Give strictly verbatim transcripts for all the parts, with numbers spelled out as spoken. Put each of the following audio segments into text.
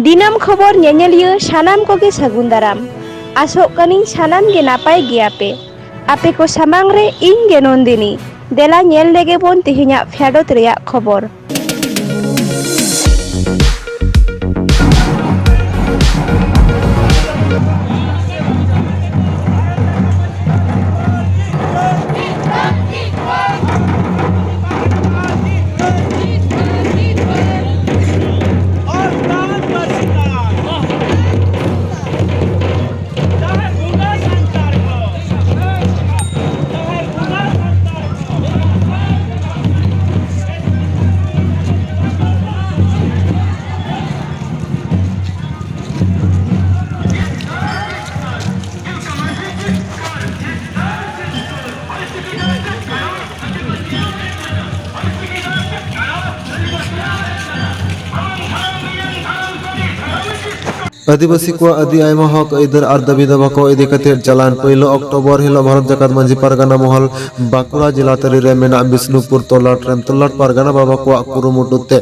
ᱫᱤᱱᱟᱹᱢ ᱠᱷᱚᱵᱚᱨ ᱧᱮᱧᱮᱞᱤᱭᱟᱹ ᱥᱟᱱᱟᱢ ᱠᱚᱜᱮ ᱥᱟᱹᱜᱩᱱ ᱫᱟᱨᱟᱢ᱾ ᱟᱥᱚᱜ ᱠᱟᱹᱱᱟᱹᱧ ᱥᱟᱱᱟᱢ ᱜᱮ ᱱᱟᱯᱟᱭ ᱜᱮᱭᱟᱯᱮ᱾ ᱟᱯᱮ ᱠᱚ ᱥᱟᱢᱟᱝ ᱨᱮ ᱤᱧ ᱜᱮ ᱱᱚᱱᱫᱤᱱᱤ᱾ ᱫᱮᱞᱟ ᱧᱮᱞ ᱞᱮᱜᱮ ᱵᱚᱱ ᱛᱮᱦᱮᱧᱟᱜ ᱯᱷᱮᱰᱚᱛ ᱨᱮᱭᱟᱜ ᱠᱷᱚᱵᱚᱨ᱾ ᱟᱹᱫᱤᱵᱟᱹᱥᱤ ᱠᱚᱣᱟᱜ ᱟᱹᱰᱤ ᱟᱭᱢᱟ ᱦᱚᱠ ᱟᱹᱭᱫᱟᱹᱨ ᱟᱨ ᱫᱟᱹᱵᱤ ᱫᱟᱵᱟ ᱠᱚ ᱤᱫᱤ ᱠᱟᱛᱮ ᱪᱟᱞᱟᱣᱮᱱ ᱯᱳᱭᱞᱳ ᱚᱠᱴᱳᱵᱚᱨ ᱦᱤᱞᱳᱜ ᱵᱷᱟᱨᱚᱛ ᱡᱟᱠᱟᱛ ᱢᱟᱹᱡᱷᱤ ᱯᱟᱨᱜᱟᱱᱟ ᱢᱚᱦᱚᱞ ᱵᱟᱸᱠᱩᱲᱟ ᱡᱮᱞᱟ ᱛᱟᱹᱨᱤ ᱨᱮ ᱢᱮᱱᱟᱜ ᱵᱤᱥᱱᱩᱯᱩᱨ ᱛᱚᱞᱟᱴ ᱨᱮᱱ ᱛᱚᱞᱟᱴ ᱯᱟᱨᱜᱟᱱᱟ ᱵᱟᱵᱟ ᱠᱚᱣᱟᱜ ᱠᱩᱨᱩᱢᱩᱴᱩ ᱛᱮ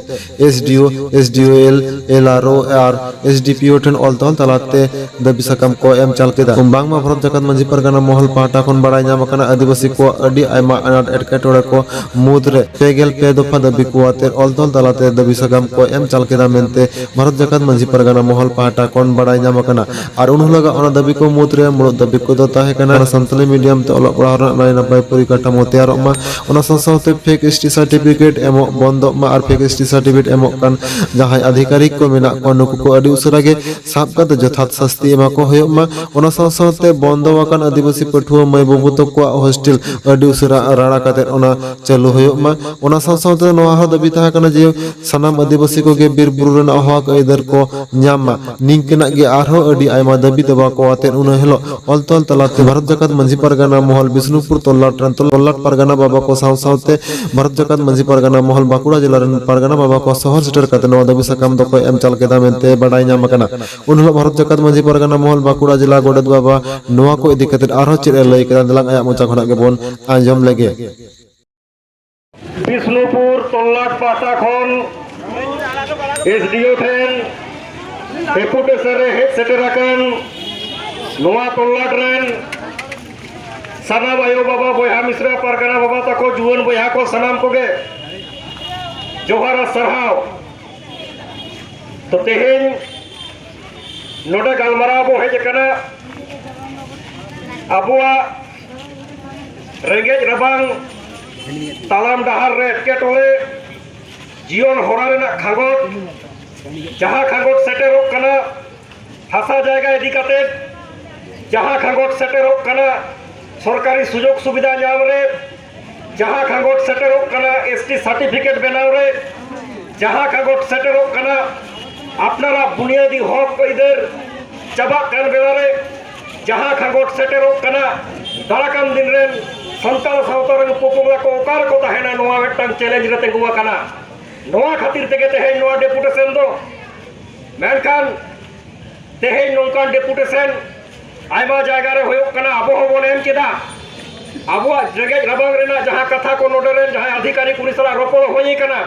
ᱮᱥ ᱰᱤ ᱳ, S D O L, L ᱟᱨ ᱳ ᱟᱨ ᱮᱥ ᱰᱤ ᱯᱤ ᱳ ᱴᱷᱮᱱ ᱚᱞ ᱛᱚᱞ ᱛᱟᱞᱟᱛᱮ ᱫᱟᱹᱵᱤ ᱥᱟᱠᱟᱢ ᱠᱚ ᱮᱢ ᱪᱟᱞ ᱠᱮᱫᱟ᱾ ᱵᱟᱝᱢᱟ ᱵᱷᱟᱨᱚᱛ ᱡᱟᱠᱟᱛ ᱢᱟᱹᱡᱷᱤ ᱯᱟᱨᱜᱟᱱᱟ ᱢᱚᱦᱚᱞ ᱯᱟᱦᱴᱟ ᱠᱷᱚᱱ ᱵᱟᱲᱟᱭ ᱧᱟᱢ ᱟᱠᱟᱱᱟ, ᱟᱹᱫᱤᱵᱟᱹᱥᱤ ᱠᱚᱣᱟᱜ ᱟᱹᱰᱤ ᱟᱭᱢᱟ ᱟᱱᱟᱴ ᱮᱴᱠᱮᱴᱚᱬᱮ ᱠᱚ ᱢᱩᱫᱽᱨᱮ ᱯᱮ ᱜᱮᱞ ᱯᱮ ᱫᱚᱯᱷᱟ ᱫᱟᱹᱵᱤ ᱠᱚ ᱟᱛᱮ ᱚᱞ ᱛᱚᱞ ᱛᱟᱞᱟᱛᱮ ᱫᱟᱹᱵᱤ ᱥᱟᱠᱟᱢ ᱠᱚ ᱮᱢ ᱪᱟᱞ ᱠᱮᱫᱟ ᱢᱮᱱᱛᱮ ᱵᱷᱟᱨᱚᱛ ᱡᱟᱠᱟᱛ ᱢᱟᱹᱡᱷᱤ ᱯᱟᱨᱜᱟᱱᱟ ᱢᱚᱦᱚᱞ ᱯᱟᱦᱴᱟ ᱠᱷᱚᱱ ᱵᱟᱲᱟᱭ ᱧᱟᱢ ᱟᱠᱟᱱᱟ᱾ ᱟᱨ ᱩᱱ ᱦᱤᱞᱳᱜᱟᱜ ᱚᱱᱟ ᱫᱟᱹᱵᱤ ᱠᱚ ᱢᱩᱫᱽᱨᱮ ᱢᱩᱬᱩᱫ ᱫᱟᱹᱵᱤ ᱠᱚᱫᱚ ᱛᱟᱦᱮᱸ ᱠᱟᱱᱟ ᱥᱟᱱᱛᱟᱞᱤ ᱢᱤᱰᱤᱭᱟᱢ ᱛᱮ ᱚᱞᱚᱜ ᱯᱟᱲᱦᱟᱣ ᱨᱮᱱᱟᱜ ᱱᱟᱭ ᱱᱟᱯᱟᱭ ᱯᱚᱨᱤᱠᱟᱴᱷᱟᱢᱳ ᱛᱮᱭᱟᱨᱚᱜ ᱢᱟ, ᱚᱱᱟ ᱥᱟᱶ ᱥᱟᱶᱛᱮ ᱯᱷᱮᱠ ᱮᱥ ᱴᱤ ᱥᱟᱨᱴᱤᱯᱷᱤᱠᱮᱴ ᱮᱢᱚᱜ ᱵᱚᱱᱫᱚᱜ ᱢᱟ ᱟᱨ ᱯᱷᱮᱠ ᱮᱥ ᱴᱤ ᱥᱟᱨᱴᱤᱯᱷᱤᱠᱮᱴ ᱮᱢᱚᱜ ᱠᱟᱱ ᱡᱟᱦᱟᱸᱭ ᱟᱫᱷᱤᱠᱟᱨᱤᱠ ᱠᱚ ᱢᱮᱱᱟᱜ ᱠᱚᱣᱟ, ᱱᱩᱠᱩ ᱠᱚ ᱟᱹᱰᱤ ᱩᱥᱟᱹᱨᱟ ᱜᱮ ᱥᱟᱵ ᱠᱟᱛᱮ ᱡᱚᱛᱷᱟᱛ ᱥᱟᱹᱥᱛᱤ ᱮᱢᱟ ᱠᱚ ᱦᱩᱭᱩᱜ ᱢᱟ᱾ ᱚᱱᱟ ᱥᱟᱶ ᱥᱟᱶᱛᱮ ᱵᱚᱱᱫᱚ ᱟᱠᱟᱱ ᱟᱹᱫᱤᱵᱟᱹᱥᱤ ᱯᱟᱹᱴᱷᱩᱣᱟᱹ ᱢᱟᱹᱭ ᱵᱟᱹᱵᱩ ᱛᱟᱠᱚᱣᱟᱜ ᱦᱳᱥᱴᱮᱞ ᱟᱹᱰᱤ ᱩᱥᱟᱹᱨᱟ ᱨᱟᱲᱟ ᱠᱟᱛᱮ ᱚᱱᱟ ᱪᱟᱹᱞᱩ ᱦᱩᱭᱩᱜ ᱢᱟ᱾ ᱚᱱᱟ ᱥᱟᱶ ᱥᱟᱶᱛᱮ ᱱᱚᱣᱟ ᱦᱚᱸ ᱫᱟᱹᱵᱤ ᱛᱟᱦᱮᱸ ᱠᱟᱱᱟ ᱡᱮ ᱥᱟᱱᱟᱢ ᱟᱹᱫᱤᱵᱟᱹᱥᱤ ᱠᱚᱜᱮ ᱵᱤᱨ ᱵᱩᱨᱩ ᱨᱮᱱᱟᱜ ᱦᱚᱠ ᱟᱹᱭᱫᱟᱹᱨ ᱠᱚ ᱧᱟᱢ ᱢᱟ᱾ ᱱᱤᱝᱠᱟᱹᱱᱟᱜ ᱜᱮ ᱟᱨᱦᱚᱸ ᱟᱹᱰᱤ ᱟᱭᱢᱟ ᱫᱟᱹᱵᱤ ᱫᱟᱵᱟ ᱠᱚ ᱟᱛᱮ ᱩᱱᱟᱹ ᱦᱤᱞᱳᱜ ᱚᱞ ᱛᱚᱞ ᱛᱟᱞᱟᱛᱮ ᱵᱷᱟᱨᱚᱛ ᱡᱟᱠᱟᱛ ᱢᱟᱹᱡᱷᱤ ᱯᱟᱨᱜᱟᱱᱟ ᱢᱚᱦᱚᱞ ᱵᱤᱥᱱᱩᱯᱩᱨ ᱛᱚᱞᱞᱟᱴ ᱨᱮᱱ ᱛᱚᱞᱞᱟᱴ ᱯᱟᱨᱜᱟᱱᱟ ᱵᱟᱵᱟ ᱠᱚ ᱥᱟᱶ ᱥᱟᱶᱛᱮ ᱵᱷᱟᱨᱚᱛ ᱡᱟᱠᱟᱛ ᱢᱟᱹᱡᱷᱤ ᱯᱟᱨᱜᱟᱱᱟ ᱢᱚᱦᱚᱞ ᱵᱟᱸᱠᱩᱲᱟ ᱡᱮᱞᱟ ᱨᱮᱱ ᱯᱟᱨᱜᱟᱱᱟ ᱵᱟᱵᱟ ᱠᱚ ᱥᱚᱦᱚᱨ ᱥᱮᱴᱮᱨ ᱠᱟᱛᱮ ᱱᱚᱣᱟ ᱫᱟᱹᱵᱤ ᱥᱟᱠᱟᱢ ᱫᱚᱠᱚ ᱮᱢ ᱪᱟᱞ ᱠᱮᱫᱟ ᱢᱮᱱᱛᱮ ᱵᱟᱰᱟᱭ ᱧᱟᱢ ᱟᱠᱟᱱᱟ᱾ ᱩᱱ ᱦᱤᱞᱳᱜ ᱵᱷᱟᱨᱚᱛ ᱡᱟᱠᱟᱛ ᱢᱟᱹᱡᱷᱤ ᱯᱟᱨᱜᱟᱱᱟ ᱢᱚᱦᱚᱞ ᱵᱟᱸᱠᱩᱲᱟ ᱡᱮᱞᱟ ᱜᱚᱰᱮᱛ ᱵᱟᱵᱟ ᱱᱚᱣᱟ ᱠᱚ ᱤᱫᱤ ᱠᱟᱛᱮ ᱟᱨᱦᱚᱸ ᱪᱮᱫ ᱮ ᱞᱟᱹᱭ ᱠᱮᱫᱟ, ᱫᱮᱞᱟᱝ ᱟᱭᱟᱜ ᱢᱚᱪᱟ ᱠᱷᱚᱱᱟᱜ ᱜᱮᱵᱚᱱ ᱟᱸᱡᱚᱢ ᱞᱮᱜᱮ᱾ ᱵᱤᱥᱱᱩᱯᱩᱨ ᱛᱚᱞᱞᱟᱴ ᱯᱟᱦᱴᱟ ᱠᱷᱚᱱ ᱮᱥ ᱰᱤ ᱳ ᱴᱷᱮᱱ ᱰᱮᱯᱩᱴᱮᱥᱚᱱ ᱨᱮ ᱦᱮᱡ ᱥᱮᱴᱮᱨ ᱟᱠᱟᱱ ᱱᱚᱣᱟ ᱛᱚᱞᱞᱟᱴ ᱨᱮᱱ ᱥᱟᱱᱟᱢ ᱟᱭᱳ ᱵᱟᱵᱟ, ᱵᱚᱭᱦᱟ ᱢᱤᱥᱨᱟ, ᱯᱟᱨᱜᱟᱱᱟ ᱵᱟᱵᱟ ᱛᱟᱠᱚ, ᱡᱩᱣᱟᱹᱱ ᱵᱚᱭᱦᱟ ᱠᱚ, ᱥᱟᱱᱟᱢ ᱠᱚᱜᱮ ᱡᱚᱦᱟᱨ ᱟᱨ ᱥᱟᱨᱦᱟᱣ᱾ ᱛᱚ, ᱛᱮᱦᱮᱧ ᱱᱚᱰᱮ ᱜᱟᱞᱢᱟᱨᱟᱣ ᱵᱚ ᱦᱮᱡ ᱟᱠᱟᱱᱟ ᱟᱵᱚᱣᱟᱜ ᱨᱮᱸᱜᱮᱡ ᱨᱟᱵᱟᱝ, ᱛᱟᱲᱟᱢ ᱰᱟᱦᱟᱨ ᱨᱮ ᱮᱴᱠᱮᱴᱚᱬᱮ, ᱡᱤᱭᱚᱱ ᱦᱚᱨᱟ ᱨᱮᱱᱟᱜ ᱠᱷᱟᱸᱜᱚᱴ, ᱡᱟᱦᱟᱸ ᱠᱷᱟᱸᱜᱚᱴ ᱥᱮᱴᱮᱨᱚᱜ ᱠᱟᱱᱟ ᱦᱟᱥᱟ ᱡᱟᱭᱜᱟ ᱤᱫᱤ ᱠᱟᱛᱮ, ᱡᱟᱦᱟᱸ ᱠᱷᱟᱸᱜᱚᱴ ᱥᱮᱴᱮᱨᱚᱜ ᱠᱟᱱᱟ ᱥᱚᱨᱠᱟᱨᱤ ᱥᱩᱡᱳᱜᱽ ᱥᱩᱵᱤᱫᱷᱟ ᱧᱟᱢ ᱨᱮ, ᱡᱟᱦᱟᱸ ᱠᱷᱟᱸᱜᱚᱴ ᱥᱮᱴᱮᱨᱚᱜ ᱠᱟᱱᱟ ᱮᱥ ᱴᱤ ᱥᱟᱨᱴᱤᱯᱷᱤᱠᱮᱴ ᱵᱮᱱᱟᱣ ᱨᱮ, ᱡᱟᱦᱟᱸ ᱠᱷᱟᱸᱜᱚᱴ ᱥᱮᱴᱮᱨᱚᱜ ᱠᱟᱱᱟ ᱟᱯᱱᱟᱨᱟᱜ ᱵᱩᱱᱤᱭᱟᱹᱫᱤ ᱦᱚᱠ ᱟᱹᱭᱫᱟᱹᱨ ᱪᱟᱵᱟᱜ ᱠᱟᱱ ᱵᱮᱲᱟ ᱨᱮ, ᱡᱟᱦᱟᱸ ᱠᱷᱟᱸᱜᱚᱴ ᱥᱮᱴᱮᱨᱚᱜ ᱠᱟᱱᱟ ᱫᱟᱨᱟᱠᱟᱱ ᱫᱤᱱ ᱨᱮᱱ ᱥᱟᱱᱛᱟᱲ ᱥᱟᱶᱛᱟ ᱨᱮᱱ ᱯᱚᱯᱚᱝᱲᱟ ᱠᱚ ᱚᱠᱟ ᱨᱮᱠᱚ ᱛᱟᱦᱮᱱᱟ, ᱱᱚᱣᱟ ᱢᱤᱫᱴᱟᱝ ᱪᱮᱞᱮᱧᱡᱽ ᱨᱮ ᱛᱤᱸᱜᱩ ᱟᱠᱟᱱᱟ᱾ ᱱᱚᱣᱟ ᱠᱷᱟᱹᱛᱤᱨ ᱛᱮᱜᱮ ᱛᱮᱦᱮᱧ ᱱᱚᱣᱟ ᱰᱮᱯᱩᱴᱮᱥᱚᱱ ᱫᱚ᱾ ᱢᱮᱱᱠᱷᱟᱱ ᱛᱮᱦᱮᱧ ᱱᱚᱝᱠᱟᱱ ᱰᱮᱯᱩᱴᱮᱥᱚᱱ ᱟᱭᱢᱟ ᱡᱟᱭᱜᱟ ᱨᱮ ᱦᱩᱭᱩᱜ ᱠᱟᱱᱟ, ᱟᱵᱚ ᱦᱚᱸᱵᱚᱱ ᱮᱢ ᱠᱮᱫᱟ᱾ ᱟᱵᱚᱣᱟᱜ ᱨᱮᱸᱜᱮᱡ ᱨᱟᱵᱟᱝ ᱨᱮᱱᱟᱜ ᱡᱟᱦᱟᱸ ᱠᱟᱛᱷᱟ ᱠᱚ ᱱᱚᱰᱮ ᱨᱮᱱ ᱡᱟᱦᱟᱸᱭ ᱟᱫᱷᱤᱠᱟᱨᱤ ᱠᱚ ᱩᱱᱤ ᱥᱟᱞᱟᱜ ᱨᱚᱯᱚᱲ ᱦᱩᱭ ᱠᱟᱱᱟ,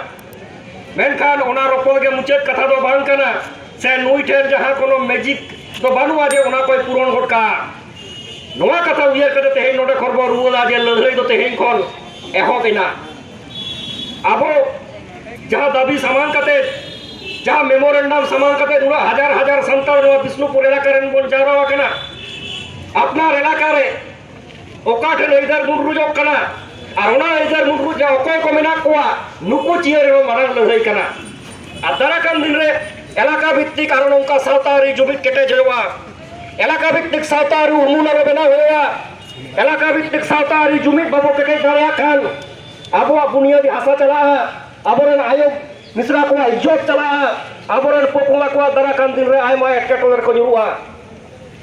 ᱢᱮᱱᱠᱷᱟᱱ ᱚᱱᱟ ᱨᱚᱯᱚᱲ ᱜᱮ ᱢᱩᱪᱟᱹᱫ ᱠᱟᱛᱷᱟ ᱫᱚ ᱵᱟᱝ ᱠᱟᱱᱟ, ᱥᱮ ᱱᱩᱭ ᱴᱷᱮᱱ ᱡᱟᱦᱟᱸ ᱠᱳᱱᱳ ᱢᱮᱡᱤᱠ ᱫᱚ ᱵᱟᱹᱱᱩᱜᱼᱟ ᱡᱮ ᱚᱱᱟ ᱠᱚᱭ ᱯᱩᱨᱚᱱ ᱜᱚᱫ ᱠᱟᱜᱼᱟ᱾ ᱱᱚᱣᱟ ᱠᱟᱛᱷᱟ ᱩᱭᱦᱟᱹᱨ ᱠᱟᱛᱮ ᱛᱮᱦᱮᱧ ᱱᱚᱰᱮ ᱠᱷᱚᱱ ᱵᱚᱱ ᱨᱩᱣᱟᱹᱲᱟ ᱡᱮ ᱞᱟᱹᱲᱦᱟᱹᱭ ᱫᱚ ᱛᱮᱦᱮᱧ ᱠᱷᱚᱱ ᱮᱦᱚᱵ ᱮᱱᱟ᱾ ᱟᱵᱚ ᱡᱟᱦᱟᱸ ᱫᱟᱹᱵᱤ ᱥᱟᱢᱟᱝ ᱠᱟᱛᱮ, ᱡᱟᱦᱟᱸ ᱢᱮᱢᱳᱨᱮᱱᱰᱟᱢ ᱥᱟᱢᱟᱝ ᱠᱟᱛᱮ ᱩᱱᱟᱹᱜ ᱦᱟᱡᱟᱨ ᱦᱟᱡᱟᱨ ᱥᱟᱱᱛᱟᱲ ᱱᱚᱣᱟ ᱵᱤᱥᱱᱩᱯᱩᱨ ᱮᱞᱟᱠᱟ ᱨᱮᱱ ᱵᱚᱱ ᱡᱟᱣᱨᱟ ᱟᱠᱟᱱᱟ, ᱟᱯᱱᱟᱨ ᱮᱞᱟᱠᱟ ᱨᱮ ᱚᱠᱟ ᱴᱷᱮᱱ ᱟᱹᱭᱫᱟᱹᱨ ᱢᱩᱰᱨᱩᱡᱚᱜ ᱠᱟᱱᱟ ᱟᱨ ᱚᱱᱟ ᱟᱹᱭᱫᱟᱹᱨ ᱢᱩᱰᱨᱩᱡ ᱨᱮ ᱚᱠᱚᱭ ᱠᱚ ᱢᱮᱱᱟᱜ ᱠᱚᱣᱟ, ᱱᱩᱠᱩ ᱪᱤᱭᱟᱹ ᱨᱮᱦᱚᱸ ᱢᱟᱨᱟᱝ ᱞᱟᱹᱲᱦᱟᱹᱭ ᱠᱟᱱᱟ᱾ ᱟᱨ ᱫᱟᱨᱟᱭ ᱠᱟᱱ ᱫᱤᱱ ᱨᱮ ᱮᱞᱟᱠᱟ ᱵᱷᱤᱛᱛᱤᱠ ᱟᱨᱚ ᱱᱚᱝᱠᱟ ᱥᱟᱶᱛᱟ ᱟᱹᱨᱤ ᱡᱩᱢᱤᱫ ᱠᱮᱴᱮᱡ ᱦᱩᱭᱩᱜᱼᱟ, ᱮᱞᱟᱠᱟ ᱵᱷᱤᱛᱛᱤᱠ ᱥᱟᱶᱛᱟ ᱟᱹᱨᱤ ᱩᱢᱩᱞ ᱟᱨᱚ ᱵᱮᱱᱟᱣ ᱦᱩᱭᱩᱜᱼᱟ, ᱮᱞᱟᱠᱟ ᱵᱷᱤᱛᱛᱤᱠ ᱥᱟᱶᱛᱟ ᱟᱹᱨᱤ ᱡᱩᱢᱤᱫ ᱵᱟᱵᱚ ᱠᱮᱴᱮᱡ ᱫᱟᱲᱮᱭᱟᱜ ᱠᱷᱟᱱ ᱟᱵᱚᱣᱟᱜ ᱵᱩᱱᱤᱭᱟᱹᱫᱤ ᱦᱟᱥᱟ ᱪᱟᱞᱟᱜᱼᱟ, ᱟᱵᱚᱨᱮᱱ ᱟᱭᱳ ᱢᱤᱥᱨᱟ ᱠᱚᱣᱟᱜ ᱤᱡᱽᱡᱚᱛ ᱪᱟᱞᱟᱜᱼᱟ, ᱟᱵᱚᱨᱮᱱ ᱯᱚᱯᱚᱝᱲᱟ ᱠᱚᱣᱟᱜ ᱫᱟᱨᱟᱭ ᱠᱟᱱ ᱫᱤᱱ ᱨᱮ ᱟᱭᱢᱟ ᱮᱴᱠᱮᱴᱚᱬᱮ ᱨᱮᱠᱚ ᱧᱩᱨᱩᱜᱼᱟ᱾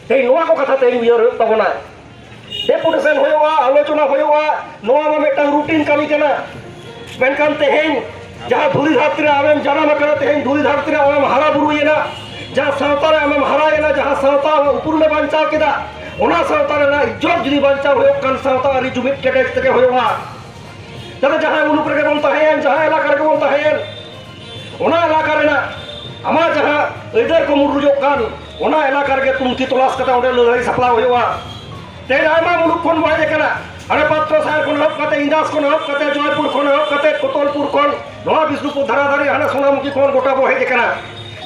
ᱛᱮᱦᱮᱧ ᱱᱚᱣᱟ ᱠᱚ ᱠᱟᱛᱷᱟ ᱛᱮᱦᱮᱧ ᱩᱭᱦᱟᱹᱨ ᱦᱩᱭᱩᱜ ᱛᱟᱵᱚᱱᱟ᱾ ᱰᱮᱯᱩᱴᱮᱥᱚᱱ ᱦᱩᱭᱩᱜᱼᱟ, ᱟᱞᱳᱪᱚᱱᱟ ᱦᱩᱭᱩᱜᱼᱟ, ᱱᱚᱣᱟ ᱢᱟ ᱢᱤᱫᱴᱟᱝ ᱨᱩᱴᱤᱱ ᱠᱟᱹᱢᱤ ᱠᱟᱱᱟ᱾ ᱢᱮᱱᱠᱷᱟᱱ ᱛᱮᱦᱮᱧ ᱡᱟᱦᱟᱸ ᱫᱷᱩᱲᱤ ᱫᱷᱟᱹᱨᱛᱤ ᱨᱮ ᱟᱢᱮᱢ ᱡᱟᱱᱟᱢ ᱟᱠᱟᱱᱟ, ᱛᱮᱦᱮᱧ ᱫᱷᱩᱲᱤ ᱫᱷᱟᱹᱨᱛᱤ ᱨᱮ ᱟᱢᱮᱢ ᱦᱟᱨᱟ ᱵᱩᱨᱩᱭᱮᱱᱟ, ᱡᱟᱦᱟᱸ ᱥᱟᱶᱛᱟ ᱨᱮ ᱟᱢᱮᱢ ᱦᱟᱨᱟᱭᱮᱱᱟ, ᱡᱟᱦᱟᱸ ᱥᱟᱶᱛᱟ ᱟᱢᱟᱜ ᱩᱯᱨᱩᱢᱮ ᱵᱟᱧᱪᱟᱣ ᱠᱮᱫᱟ, ᱚᱱᱟ ᱥᱟᱶᱛᱟ ᱨᱮᱱᱟᱜ ᱤᱡᱽᱡᱚᱛ ᱡᱩᱫᱤ ᱵᱟᱧᱪᱟᱣ ᱦᱩᱭᱩᱜ ᱠᱷᱟᱱ ᱥᱟᱶᱛᱟ ᱟᱹᱨᱤ ᱡᱩᱢᱤᱫ ᱠᱮᱴᱮᱡ ᱛᱮᱜᱮ ᱦᱩᱭᱩᱜᱼᱟ᱾ ᱛᱚᱵᱮ ᱡᱟᱦᱟᱸ ᱢᱩᱞᱩᱠ ᱨᱮᱜᱮ ᱵᱚᱱ ᱛᱟᱦᱮᱸᱭᱮᱱ, ᱡᱟᱦᱟᱸ ᱮᱞᱟᱠᱟ ᱨᱮᱜᱮ ᱵᱚᱱ ᱛᱟᱦᱮᱸᱭᱮᱱ, ᱚᱱᱟ ᱮᱞᱟᱠᱟ ᱨᱮᱱᱟᱜ ᱟᱢᱟᱜ ᱡᱟᱦᱟᱸ ᱟᱹᱭᱫᱟᱹᱨ ᱠᱚ ᱢᱩᱰᱨᱩᱡᱚᱜ ᱠᱟᱱ, ᱚᱱᱟ ᱮᱞᱟᱠᱟ ᱨᱮᱜᱮ ᱛᱩᱱᱠᱷᱤ ᱛᱚᱞᱟᱥ ᱠᱟᱛᱮ ᱚᱸᱰᱮ ᱞᱟᱹᱲᱦᱟᱹᱭ ᱥᱟᱯᱲᱟᱣ ᱦᱩᱭᱩᱜᱼᱟ᱾ ᱛᱮᱦᱮᱧ ᱟᱭᱢᱟ ᱢᱩᱞᱩᱠ ᱠᱷᱚᱱ ᱵᱚ ᱦᱮᱡ ᱟᱠᱟᱱᱟ᱾ ᱦᱟᱱᱮ ᱯᱟᱛᱨᱚ ᱥᱟᱦᱟᱨ ᱠᱷᱚᱱ ᱮᱦᱚᱵ ᱠᱟᱛᱮ, ᱤᱱᱫᱟᱥ ᱠᱷᱚᱱ ᱮᱦᱚᱵ ᱠᱟᱛᱮ, ᱡᱚᱭᱯᱩᱨ ᱠᱷᱚᱱ ᱮᱦᱚᱵ ᱠᱟᱛᱮ, ᱠᱚᱛᱚᱞᱯᱩᱨ ᱠᱷᱚᱱ, ᱱᱚᱣᱟ ᱵᱤᱥᱱᱩᱯᱩᱨ ᱫᱷᱟᱨᱟ ᱫᱷᱟᱨᱤ, ᱦᱟᱱᱮ ᱥᱳᱱᱟᱢᱩᱠᱷᱤ ᱠᱷᱚᱱ ᱜᱚᱴᱟ ᱵᱚ ᱦᱮᱡ ᱟᱠᱟᱱᱟ᱾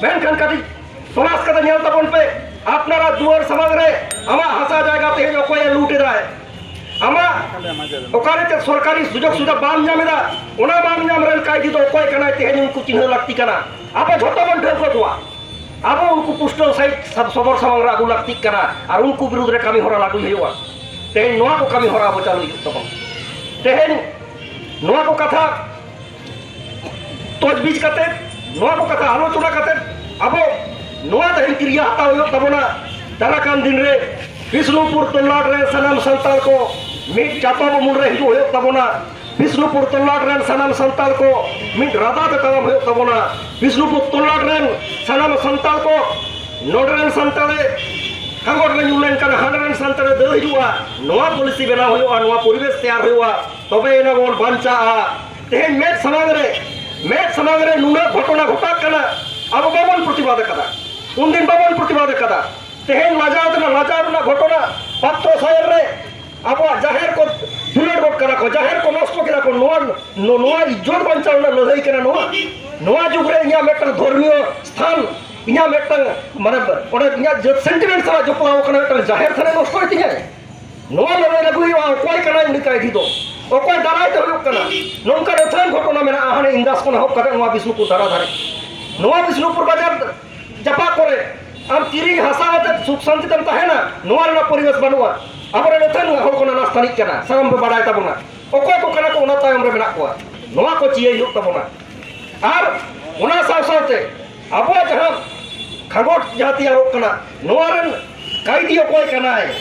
ᱢᱮᱱᱠᱷᱟᱱ ᱠᱟᱹᱴᱤᱡ ᱛᱚᱞᱟᱥ ᱠᱟᱛᱮ ᱧᱮᱞ ᱛᱟᱵᱚᱱ ᱯᱮ, ᱟᱯᱱᱟᱨᱟᱜ ᱫᱩᱣᱟᱹᱨ ᱥᱟᱢᱟᱝ ᱨᱮ ᱟᱢᱟᱜ ᱦᱟᱥᱟ ᱡᱟᱭᱜᱟ ᱛᱮᱦᱮᱧ ᱚᱠᱚᱭᱮ ᱞᱩᱴ ᱮᱫᱟᱭ? ᱟᱢᱟᱜ ᱚᱠᱟᱨᱮ ᱪᱮᱫ ᱥᱚᱨᱠᱟᱨᱤ ᱥᱩᱡᱳᱜᱽ ᱥᱩᱵᱤᱫᱷᱟ ᱵᱟᱢ ᱧᱟᱢ ᱮᱫᱟ, ᱚᱱᱟ ᱵᱟᱢ ᱧᱟᱢ ᱨᱮᱱ ᱠᱟᱹᱭᱫᱤ ᱫᱚ ᱚᱠᱚᱭ ᱠᱟᱱᱟᱭ, ᱛᱮᱦᱮᱧ ᱩᱱᱠᱩ ᱪᱤᱱᱦᱟᱹ ᱞᱟᱹᱠᱛᱤ ᱠᱟᱱᱟ᱾ ᱟᱵᱚ ᱡᱷᱚᱛᱚ ᱵᱚᱱ ᱴᱷᱟᱹᱣᱠᱟᱹ ᱠᱚᱣᱟ, ᱟᱵᱚ ᱩᱱᱠᱩ ᱯᱩᱥᱴᱟᱹᱣ ᱥᱟᱹᱦᱤᱡ ᱥᱟᱵ-, ᱥᱚᱫᱚᱨ ᱥᱟᱢᱟᱝ ᱨᱮ ᱟᱹᱜᱩ ᱞᱟᱹᱠᱛᱤᱜ ᱠᱟᱱᱟ ᱟᱨ ᱩᱱᱠᱩ ᱵᱤᱨᱩᱫᱽ ᱨᱮ ᱠᱟᱹᱢᱤ ᱦᱚᱨᱟ ᱞᱟᱹᱜᱩᱭ ᱦᱩᱭᱩᱜᱼᱟ᱾ ᱛᱮᱦᱮᱧ ᱱᱚᱣᱟ ᱠᱚ ᱠᱟᱹᱢᱤ ᱦᱚᱨᱟ ᱟᱵᱚ ᱪᱟᱹᱞᱩᱭ ᱦᱩᱭᱩᱜ ᱛᱟᱵᱚᱱᱟ᱾ ᱛᱮᱦᱮᱧ ᱱᱚᱣᱟ ᱠᱚ ᱠᱟᱛᱷᱟ ᱛᱚᱡᱽᱵᱤᱡᱽ ᱠᱟᱛᱮ, ᱱᱚᱣᱟ ᱠᱚ ᱠᱟᱛᱷᱟ ᱟᱞᱳᱪᱚᱱᱟ ᱠᱟᱛᱮ ᱟᱵᱚ ᱱᱚᱣᱟ ᱛᱮᱦᱮᱧ ᱠᱤᱨᱭᱟᱹ ᱦᱟᱛᱟᱣ ᱦᱩᱭᱩᱜ ᱛᱟᱵᱚᱱᱟ᱾ ᱫᱟᱨᱟᱭ ᱠᱟᱱ ᱫᱤᱱ ᱨᱮ ᱵᱤᱥᱱᱩᱯᱩᱨ ᱛᱚᱞᱞᱟᱴ ᱨᱮᱱ ᱥᱟᱱᱟᱢ ᱥᱟᱱᱛᱟᱲ ᱠᱚ ᱢᱤᱫ ᱪᱟᱛᱚᱢ ᱩᱢᱩᱞ ᱨᱮ ᱦᱤᱡᱩᱜ ᱦᱩᱭᱩᱜ ᱛᱟᱵᱚᱱᱟ᱾ ᱵᱤᱥᱱᱩᱯᱩᱨ ᱛᱚᱞᱞᱟᱴ ᱨᱮᱱ ᱥᱟᱱᱟᱢ ᱥᱟᱱᱛᱟᱲ ᱠᱚ ᱢᱤᱫ ᱨᱟᱫᱟ ᱛᱮ ᱛᱟᱲᱟᱢ ᱦᱩᱭᱩᱜ ᱛᱟᱵᱚᱱᱟ᱾ ᱵᱤᱥᱱᱩᱯᱩᱨ ᱛᱚᱞᱞᱟᱴ ᱨᱮᱱ ᱥᱟᱱᱟᱢ ᱥᱟᱱᱛᱟᱲ ᱠᱚ, ᱱᱚᱰᱮ ᱨᱮᱱ ᱥᱟᱱᱛᱟᱲᱮ ᱠᱷᱟᱸᱜᱚᱴ ᱨᱮ ᱧᱩᱨ ᱞᱮᱱᱠᱷᱟᱱ ᱦᱟᱸᱰᱮ ᱨᱮᱱ ᱥᱟᱱᱛᱟᱲᱮ ᱫᱟᱹᱲ ᱦᱤᱡᱩᱜᱼᱟ᱾ ᱱᱚᱣᱟ ᱯᱚᱞᱤᱥᱤ ᱵᱮᱱᱟᱣ ᱦᱩᱭᱩᱜᱼᱟ, ᱱᱚᱣᱟ ᱯᱚᱨᱤᱵᱮᱥ ᱛᱮᱭᱟᱨ ᱦᱩᱭᱩᱜᱼᱟ, ᱛᱚᱵᱮ ᱮᱱᱟ ᱵᱚᱱ ᱵᱟᱧᱪᱟᱜᱼᱟ᱾ ᱛᱮᱦᱮᱧ ᱢᱮᱫ ᱥᱟᱢᱟᱝ ᱨᱮ, ᱢᱮᱫ ᱥᱟᱢᱟᱝ ᱨᱮ ᱱᱩᱱᱟᱹᱜ ᱜᱷᱚᱴᱚᱱᱟ ᱜᱷᱚᱴᱟᱜ ᱠᱟᱱᱟ, ᱟᱵᱚ ᱵᱟᱵᱚᱱ ᱯᱨᱚᱛᱤᱵᱟᱫ ᱟᱠᱟᱫᱟ, ᱩᱱᱫᱤᱱ ᱵᱟᱵᱚᱱ ᱯᱨᱚᱛᱤᱵᱟᱫ ᱟᱠᱟᱫᱟ᱾ ᱛᱮᱦᱮᱧ ᱞᱟᱡᱟᱣ ᱛᱮᱱᱟᱜ, ᱞᱟᱡᱟᱣ ᱨᱮᱱᱟᱜ ᱜᱷᱚᱴᱚᱱᱟ, ᱯᱟᱛᱨᱚ ᱥᱟᱭᱮᱨ ᱨᱮ ᱟᱵᱚᱣᱟᱜ ᱡᱟᱦᱮᱨ ᱠᱚ ᱫᱩᱞᱟᱹᱲ ᱜᱚᱫ ᱠᱟᱱᱟ ᱠᱚ, ᱡᱟᱦᱮᱨ ᱠᱚ ᱱᱚᱥᱴᱚ ᱠᱮᱫᱟ ᱠᱚ᱾ ᱱᱚᱣᱟ, ᱱᱚ-, ᱱᱚᱣᱟ ᱤᱡᱽᱡᱚᱛ ᱵᱟᱧᱪᱟᱣ ᱨᱮᱱᱟᱜ ᱞᱟᱹᱲᱦᱟᱹᱭ ᱠᱟᱱᱟ ᱱᱚᱣᱟ᱾ ᱱᱚᱣᱟ ᱡᱩᱜᱽ ᱨᱮ ᱤᱧᱟᱹᱜ ᱢᱤᱫᱴᱟᱝ ᱫᱷᱚᱨᱢᱤᱭᱚ ᱥᱛᱷᱟᱱ, ᱤᱧᱟᱹᱜ ᱢᱤᱫᱴᱟᱝ, ᱢᱟᱱᱮ, ᱚᱸᱰᱮ ᱤᱧᱟᱹᱜ ᱡᱟᱹᱛ sentiment ᱥᱟᱞᱟᱜ ᱡᱚᱯᱲᱟᱣ ᱟᱠᱟᱱᱟ, ᱢᱤᱫᱴᱟᱝ ᱡᱟᱦᱮᱨ ᱛᱷᱟᱱᱮ ᱱᱚᱥᱴᱚᱭ ᱛᱤᱧᱟᱹ? ᱱᱚᱣᱟ ᱞᱟᱹᱲᱦᱟᱹᱭ ᱞᱟᱹᱜᱩ ᱦᱩᱭᱩᱜᱼᱟ᱾ ᱚᱠᱚᱭ ᱠᱟᱱᱟᱭ ᱩᱱᱤ ᱠᱟᱹᱭᱫᱤ ᱫᱚ? ᱚᱠᱚᱭ ᱫᱟᱨᱟᱭ ᱛᱮ ᱦᱩᱭᱩᱜ ᱠᱟᱱᱟ? ᱱᱚᱝᱠᱟᱱ ᱟᱹᱛᱷᱟᱹᱱ ᱜᱷᱚᱴᱚᱱᱟ ᱢᱮᱱᱟᱜᱼᱟ, ᱦᱟᱱᱮ ᱤᱱᱫᱟᱥ ᱠᱷᱚᱱ ᱮᱦᱚᱵ ᱠᱟᱛᱮ ᱱᱚᱣᱟ ᱵᱤᱥᱱᱩᱯᱩᱨ ᱫᱷᱟᱨᱟ ᱫᱷᱟᱨᱮ᱾ ᱱᱚᱣᱟ ᱵᱤᱥᱱᱩᱯᱩᱨ ᱵᱟᱡᱟᱨ ᱡᱟᱯᱟᱜ ᱠᱚᱨᱮ ᱟᱢ ᱠᱤᱨᱤᱧ ᱦᱟᱥᱟ ᱟᱛᱮ ᱥᱩᱠ ᱥᱟᱱᱛᱤ ᱛᱮᱢ ᱛᱟᱦᱮᱱᱟ, ᱱᱚᱣᱟ ᱨᱮᱱᱟᱜ ᱯᱚᱨᱤᱵᱮᱥ ᱵᱟᱹᱱᱩᱜᱼᱟ᱾ ᱟᱵᱚᱨᱮᱱ ᱟᱹᱛᱷᱟᱹᱱ ᱦᱚᱲ ᱠᱚ ᱱᱟᱱᱟ ᱥᱛᱷᱟᱱᱤᱜ ᱠᱟᱱᱟ, ᱥᱟᱱᱟᱢ ᱯᱮ ᱵᱟᱲᱟᱭ ᱛᱟᱵᱚᱱᱟ᱾ ᱚᱠᱚᱭ ᱠᱚ ᱠᱟᱱᱟ ᱠᱚ ᱚᱱᱟ ᱛᱟᱭᱚᱢ ᱨᱮ ᱢᱮᱱᱟᱜ ᱠᱚᱣᱟ, ᱱᱚᱣᱟ ᱠᱚ ᱪᱤᱭᱟᱹᱭ ᱦᱩᱭᱩᱜ ᱛᱟᱵᱚᱱᱟ᱾ ᱟᱨ ᱚᱱᱟ ᱥᱟᱶ ᱥᱟᱶᱛᱮ ᱟᱵᱚᱣᱟᱜ ᱡᱟᱦᱟᱸ ᱠᱷᱟᱸᱜᱚᱴ ᱡᱟᱦᱟᱸ ᱛᱮᱭᱟᱨᱚᱜ ᱠᱟᱱᱟ, ᱱᱚᱣᱟ ᱨᱮᱱ ᱠᱟᱹᱭᱫᱤ ᱚᱠᱚᱭ ᱠᱟᱱᱟᱭ,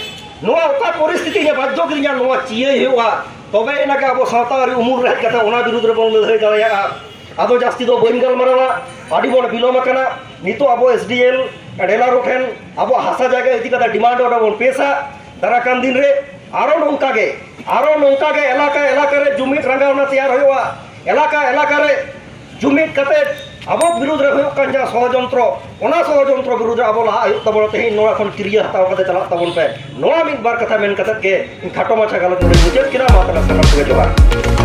ᱱᱚᱣᱟ ᱚᱠᱟ ᱯᱚᱨᱤᱥᱛᱷᱤᱛᱤ ᱨᱮ ᱵᱟᱫᱽᱫᱷᱚ ᱠᱤᱨᱤᱧᱟ, ᱱᱚᱣᱟ ᱪᱤᱭᱟᱹᱭ ᱦᱩᱭᱩᱜᱼᱟ᱾ ᱛᱚᱵᱮ ᱮᱱᱟᱜᱮ ᱟᱵᱚ ᱥᱟᱶᱛᱟ ᱟᱹᱨᱤ ᱩᱢᱩᱞ ᱨᱮ ᱦᱮᱡ ᱠᱟᱛᱮ ᱚᱱᱟ ᱵᱤᱨᱩᱫᱽ ᱨᱮᱵᱚᱱ ᱞᱟᱹᱲᱦᱟᱹᱭ ᱫᱟᱲᱮᱭᱟᱜᱼᱟ᱾ ᱟᱫᱚ ᱡᱟᱹᱥᱛᱤ ᱫᱚ ᱵᱟᱹᱧ ᱜᱟᱞᱢᱟᱨᱟᱣᱟ, ᱟᱹᱰᱤ ᱵᱚᱱ ᱵᱤᱞᱚᱢ ᱟᱠᱟᱱᱟ᱾ ᱱᱤᱛᱚᱜ ᱟᱵᱚ SDL ᱰᱮᱞᱟᱨᱳ ᱴᱷᱮᱱ ᱟᱵᱚᱣᱟᱜ ᱦᱟᱥᱟ ᱡᱟᱭᱜᱟ ᱤᱫᱤ ᱠᱟᱛᱮ demand ᱚᱸᱰᱮ ᱵᱚᱱ ᱯᱮᱥᱟ᱾ ᱫᱟᱨᱟᱭ ᱠᱟᱱ ᱫᱤᱱ ᱨᱮ ᱟᱨᱚ ᱱᱚᱝᱠᱟ ᱜᱮ, ᱟᱨᱚ ᱱᱚᱝᱠᱟ ᱜᱮ ᱮᱞᱟᱠᱟ ᱮᱞᱟᱠᱟ ᱨᱮ ᱡᱩᱢᱤᱫ ᱨᱟᱸᱜᱟᱣᱱᱟ ᱛᱮᱭᱟᱨ ᱦᱩᱭᱩᱜᱼᱟ᱾ ᱮᱞᱟᱠᱟ ᱮᱞᱟᱠᱟ ᱨᱮ ᱡᱩᱢᱤᱫ ᱠᱟᱛᱮ ᱟᱵᱚ ᱵᱤᱨᱩᱫᱷ ᱨᱮ ᱦᱩᱭᱩᱜ ᱠᱟᱱ ᱡᱟᱦᱟᱸ ᱥᱚᱲᱚᱡᱚᱱᱛᱨᱚ, ᱚᱱᱟ ᱥᱚᱲᱚᱡᱚᱱᱛᱨᱚ ᱵᱤᱨᱩᱫᱷ ᱨᱮ ᱟᱵᱚ ᱞᱟᱦᱟ ᱦᱩᱭᱩᱜ ᱛᱟᱵᱚᱱᱟ᱾ ᱛᱮᱦᱮᱧ ᱱᱚᱣᱟ ᱠᱷᱚᱱ ᱠᱤᱨᱭᱟᱹ ᱦᱟᱛᱟᱣ ᱠᱟᱛᱮ ᱪᱟᱞᱟᱜ ᱛᱟᱵᱚᱱ ᱯᱮ᱾ ᱱᱚᱣᱟ ᱢᱤᱫ ᱵᱟᱨ ᱠᱟᱛᱷᱟ ᱢᱮᱱ ᱠᱟᱛᱮ ᱜᱮ ᱤᱧ ᱠᱷᱟᱴᱚ ᱢᱟᱪᱷᱟ ᱜᱟᱞᱚᱪ ᱱᱚᱰᱮᱧ ᱢᱩᱪᱟᱹᱫ ᱠᱮᱫᱟ᱾ ᱢᱟ ᱛᱟᱦᱞᱮ ᱥᱟᱱᱟᱢ ᱠᱚᱜᱮ ᱡᱚᱦᱟᱨ᱾